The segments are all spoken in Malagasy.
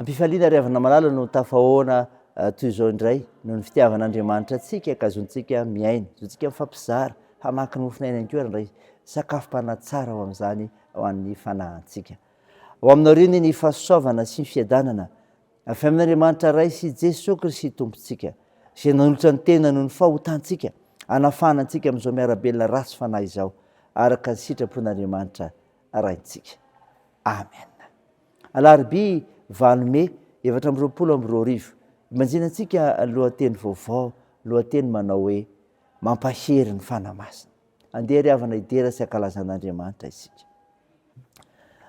Am-pifaliana ry havana malala no tafahoana toy izao indray noho ny fitiavan'Andriamanitra antsika ka zontsika miaina, zontsika mifampizara, hamaky ny mofon'aina ihany koa ary indray sakafom-panahy tsara ho amin'izany ho an'ny fanahintsika. Ho aminareo anie ny fahasoavana sy ny fiadanana avy amin'Andriamanitra Ray sy Jesoa Kristy Tompontsika, izay nanolotra ny tenany noho ny fahotantsika hanafahana antsika amin'izao miara-belona ratsy fanahy izao, araka ny sitrapon'Andriamanitra Raintsika. Amen. Alarobia valo mey 2024, Ibanjinantsika ny lohateny vaovao, lohateny manao hoe Mampahery ny Fanahy Masina. Andeha ry havana hidera sy hankalaza an'Andriamanitra isika.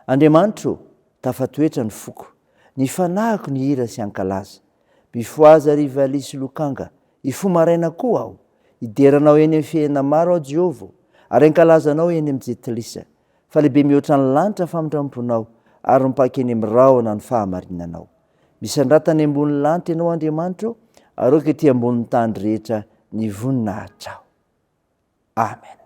Andriamanitro ô, tafatoetra ny foko, ny fanahiko nihira sy hankalaza. Mifohaza ry valiha sy lokanga, hifoha maraina koa aho. Hidera Anao eny amin'ny fihena maro aho Jehovah ô, ary hankalaza Anao eny amin'ny jentilisa. Fa lehibe mihoatra ny lanitra ny famindram-ponao, ary mipaka eny amin'ny rahona ny fahamarinanao. Misandrata any ambonin'ny lanitra Ianao Andriamanitro ô, ary aoka ety ambonin'ny tany rehetra ny voninahitrao. Amen.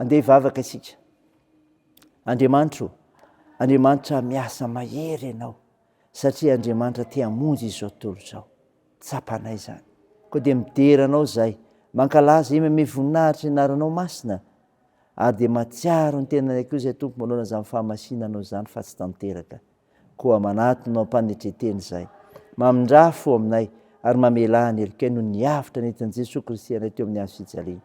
Andeha hivavaka isika. Andriamanitra o, Andriamanitra miasa mahery Ianao, satria Andriamanitra te hamonjy izao tontolo izao. Tsapanay izany. Koa dia midera Anao izahay, mankalaza, manome voninahitra ny anaranao masina, ary dia mahatsiaro ny tenanay koa izay Tompo manoloana izany fahamasinanao izany fa tsy tanteraka. Koa manatona Anao am-panetren-tena izahay. Mamindrà fo aminay ary mamelà ny helokay noho ny avotra nentin'i Jesoa Kristy anay teo amin'ny hazo fijaliana.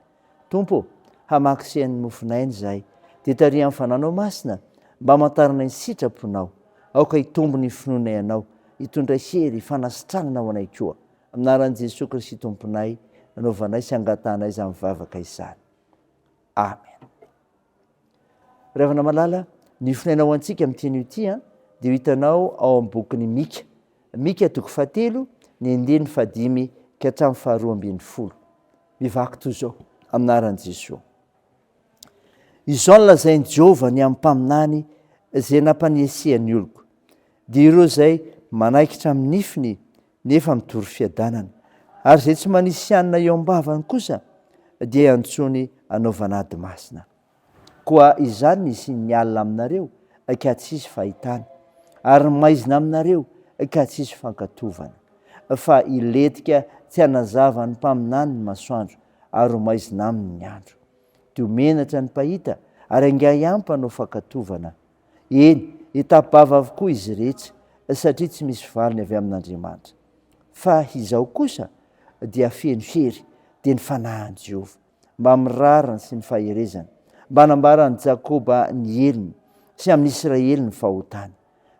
Tompo ô, hamaky sy haino ny mofon'aina izahay, dia tariho amin'ny Fananao Masina mba hamantaranay ny sitraponao. Aoka hitombo ny finoanay Anao, hitondra hery, fanasitranana ho anay koa. Amin'ny anaran'i Jesoa Kristy Tomponay, nanaovanay sy angatahanay izany vavaka izany. Amen. Ry havana malala, ny fonaina ho antsika amin'ity anio ity dia ho hitanao ao amin'ny bokin'i Mika. Mika toko fahatelo, ny andininy fahadimy ka hatramin'ny faharoa ambin'ny folo. Mivaky toy izao, amin'ny anaran'i Jesoa. Izao no lazain'i Jehovah ny amin'ny mpaminany izay nampaniasian'ny oloko, dia ireo izay manaikitra amin'ny nifiny nefa mitory fiadanana, ary izay tsy manisy hanina eo am-bavany kosa dia iantsoany hanaovana ady masina. Koa izany ny hisian'ny alina aminareo ka tsy hisy fahitana, ary ny maizina aminareo ka tsy hisy fankatovana. Fa hilentika tsy hanazava ny mpaminany ny masoandro, ary ho maizina aminy ny andro. Dia ho menatra ny mpahita, ary hangahy ihany mpanao fankatovana. Eny, hitapi-bava avokoa izy rehetra, satria tsy misy valiny avy amin'Andriamanitra. Fa izaho kosa dia feno hery, dia ny Fanahin'i Jehovah, mbamin'ny rariny sy ny faherezana, mba hanambara an'i Jakoba ny helony, sy amin'i Israely ny fahotany.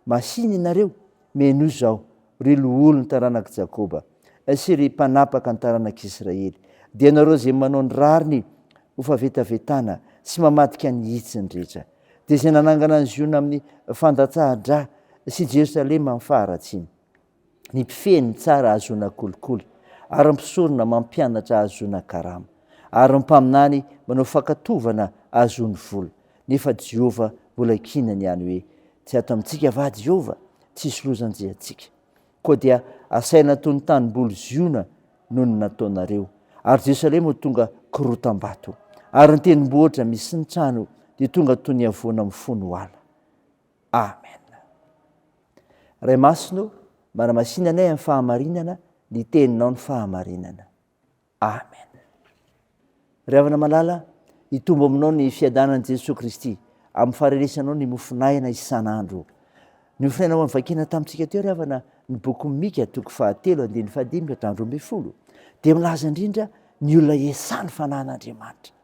Masìna ianareo, menoa izao, ry loholon'ny taranak'i Jakoba, sy ry mpanapaka ny taranak'Israely, dia ianareo izay manao ny rariny ho fahavetavetana sy mamadika ny hitsiny rehetra, dia izay nanangana an'i Ziona amin'ny fandatsaha-drà sy Jerosalema amin'ny faharatsiana. Ny mpifehy ny tsara ahazoana kolikoly, ary ny mpisorona mampianatra ahazoana karama, ary ny mpaminany manao fankatovana ahazoany vola, nefa Jehovah mbola ikinany ihany hoe, Tsy ato amintsika va Jehovah? Tsy hisy loza anjehantsika. Koa dia asaina toy ny tanimboly Ziona noho ny nataonareo, ary Jerosalema ho tonga korotam-bato, ary ny tendrombohitra misy ny trano dia tonga toy ny havoana mifono ala. Amen. Ray Masina o, manamasina anay amin'ny fahamarinana, ny teninao ny fahamarinana. Amen. Ry havana malala, hitombo aminao ny fiadanan'i Jesoa Kristy amin'ny faharenesanao ny mofon'aina isan'andro. Ny mofon'aina ho an'ny tamintsika teo ry havana, ny bokin'i Mika toko fahatelo andininy fahadimy ka hatramin'ny 12 dia milaza indrindra ny olona iasany fanahin'Andriamanitra.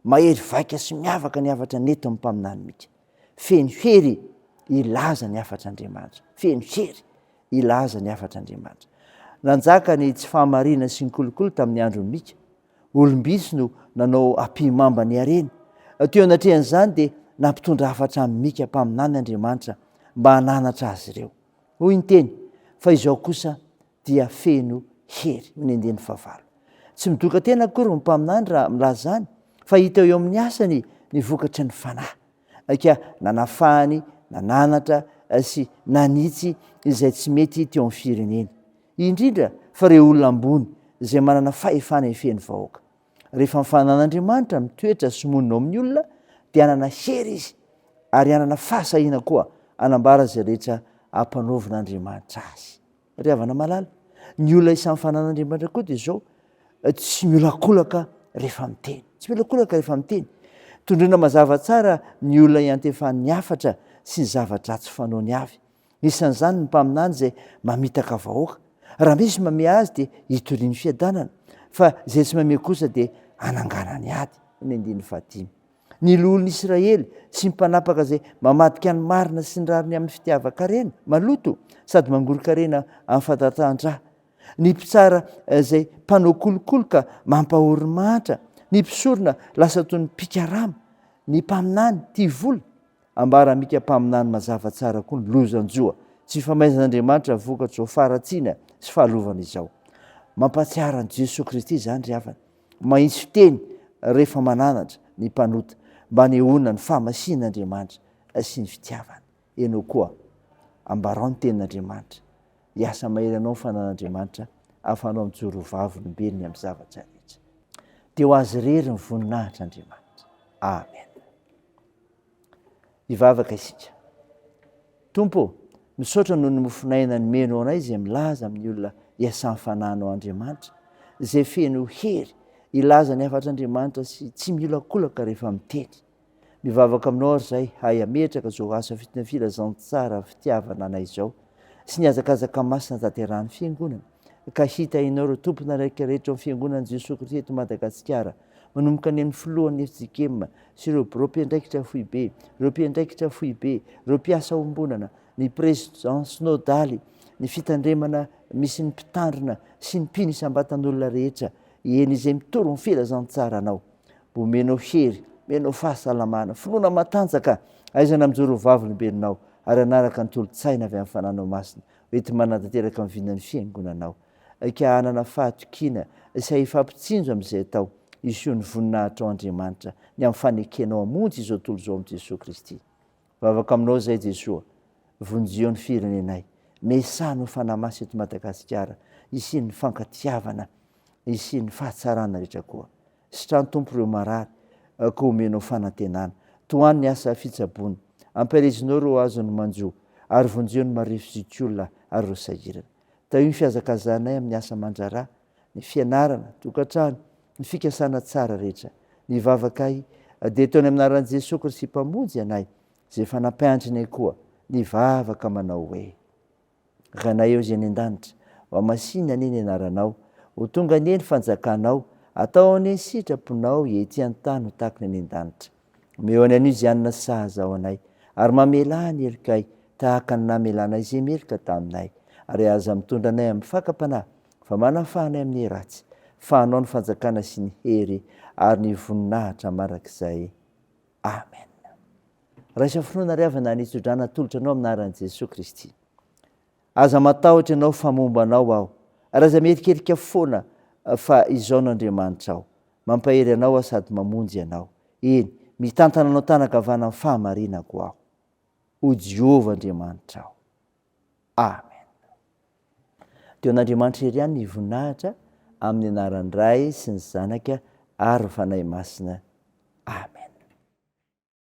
Mahery vaika sy miavaka ny hafatra nentin'ny mpaminany Mika. Feno hery hilaza ny hafatr'Andriamanitra. Feno hery hilaza ny hafatr'Andriamanitra. Nanjaka ny tsy fahamarinana sy ny kolikoly tamin'ny andron'i Mika. Olom-bitsy no nanao ampihimamba ny harena. Teo anatrehan'izany dia nampitondra hafatra amin'i Mika mpaminany Andriamanitra mba hananatra azy ireo. Hoy ny teny, Fa izao kosa dia feno hery. Hoy ny andininy fahavalo. Tsy midoka tena akory ny mpaminany raha milaza izany, fa hita eo amin'ny asany ny vokatry ny fanahy. Ka nanafahany, nananatra sy nanitsy izay tsy mety teo amin'ny fireneny. Indrindra fa ireo olona ambony izay manana fahefana hifehy ny vahoaka. Rehefa ny fananan'Andriamanitra mitoetra sy monina ao amin'ny olona dia hanana hery izy ary hanana fahasahiana koa hanambara izay rehetra ampanaovin'Andriamanitra azy. Ry havana malala, ny olona isan'ny fananan'Andriamanitra koa dia izao, tsy miolakolaka rehefa miteny. Tsy miolakolaka rehefa miteny. Tondroina mazava tsara ny olona iantefan'ny hafatra sy ny zava-dratsy fanaony avy. Isan'izany ny mpaminany izay mamitaka vahoaka. Raha misy mamehy azy dia hitoriany fiadanana, fa izay tsy mamehy kosa dia hananganany ady. Ny andininy fahadimy. Ny loholon'i Israely sy ny mpanapaka izay mamadika ny marina sy ny rariny amin'ny fitiavan-karena maloto sady mangoron-karena amin'ny fandatsahan-dra. Ny mpitsara izay mpanao kolikoly ka mampahory ny mahantra. Ny mpisorona lasa toy ny mpikarama. Ny mpaminany tia vola. Ambara Mika mpaminany mazava tsara koa ny lozan-joa sy famaizan'Andriamanitra vokatr'izao faharatsiana sy fahalovana izao. Mampahatsiaro an'i Jesoa Kristy izany ry havana. Mahitsy fiteny rehefa mananatra ny mpanota mba hanehoana ny fahamasinan'Andriamanitra sy ny fitiavany. Ianao koa, ambarao ny tenin'Andriamanitra. Hiasa mahery anao ny fanan'Andriamanitra ahafahanao mijoro ho vavolombelony amin'ny zavatra rehetra. Dia ho Azy irery ny voninahitra Andriamanitra. Amen. Hivavaka isika. Tompo ô, misaotra noho ny mofon'aina nomenao anay izay milaza amin'ny olona iasan'ny Fanahinao Andriamanitra, izay feno hery hilaza ny hafatr'Andriamanitra sy tsy miolakolaka rehefa miteny. Mivavaka aminao ary izahay hahay hametraka izao asa fitona filazantsara fitiavana anay izao sy ny hazakazaka masina tanterahan'ny Fiangonana, ka hitahianao ireo tompon'andraikitra rehetra ao amin'ny Fiangonan'i Jesoa Kristy eto Madagasikara, manomboka any amin'ny filohan'ny fjkm sy ireo birao mpiandraikitra foibe, ireo mpiandraikitra foibe, ireo mpiasa ombonana, ny president synodaly, ny fitandremana misy ny mpitandrina sy ny mpino isam-batan'olona rehetra, eny izay mitory ny filazantsara anao. Omenao hery, omenao fahasalamana, finoana matanjaka, ahaizana mijoro ho vavolombelonao ary hanaraka ny tolo-tsaina avy amin'ny Fananao Masina ho enti-manatanteraka ny vinan'ny Fiangonanao. Ka hanana fahatokiana sy hahifampitsinjo amin'izay atao, hiseho ny voninahitrao Andriamanitra, ny amin'ny fanekenao hamonjy izao tontolo izao amin'i Jesoa Kristy. Vavaka aminao izay Jesoa, vonjeo ny firenenay, mesaha no Fanahy Masina eto Madagasikara, hisian'ny fankatiavana, hisian'ny fahatsarana rehetra koa. Sitrano Tompo ireo marary, koa omenao fanantenana. Tohano ny asa fitsaboana, ampaherezinao ireo azon'ny manjo, ary vonjeo ny marefo zokiolona ary ireo sahirana. Tahio ny fihazakazahanay amin'ny asa aman-draharaha, ny fianarana, tokantrano, ny fikasana tsara rehetra. Ny vavakay dia ataony amin'ny anaran'i Jesoa Kristy Mpamonjy anay, izay efa nampianatrinay koa ny vavaka manao hoe. Ranay eo izay any an-danitra, ho hamasina anie ny anaranao, ho tonga anie ny fanjakanao, atao anie ny sitraponao ety an-tany ho tahaka ny any an-danitra. Omeo anay anio izay hanina sahaza ho anay, ary mamelà ny helokay tahaka ny namelanay izay meloka taminay, ary aza mitondra anay amin'ny fakam-panahy, fa manafaha anay amin'ny ratsy, fa Anao ny fanjakana sy ny hery ary ny voninahitra mandrakizay. Amen. Raisa finoana ry havana ny tsodrano atolotra anao amin'ny anaran'i Jesoa Kristy. Aza matahotra ianao fa momba anao aho, ary aza miherikerika foana fa izao no Andriamanitrao. Mampahery anao aho sady mamonjy anao. Eny, mitantana anao tanan-kavana amin'ny fahamarinako aho. Ho Jehovah Andriamanitrao. Amen. Dia ho an'Andriamanitra irery ihany ny voninahitra amin'ny anaran'ny Ray sy ny Zanaka ary ny Fanahy Masina. Amen.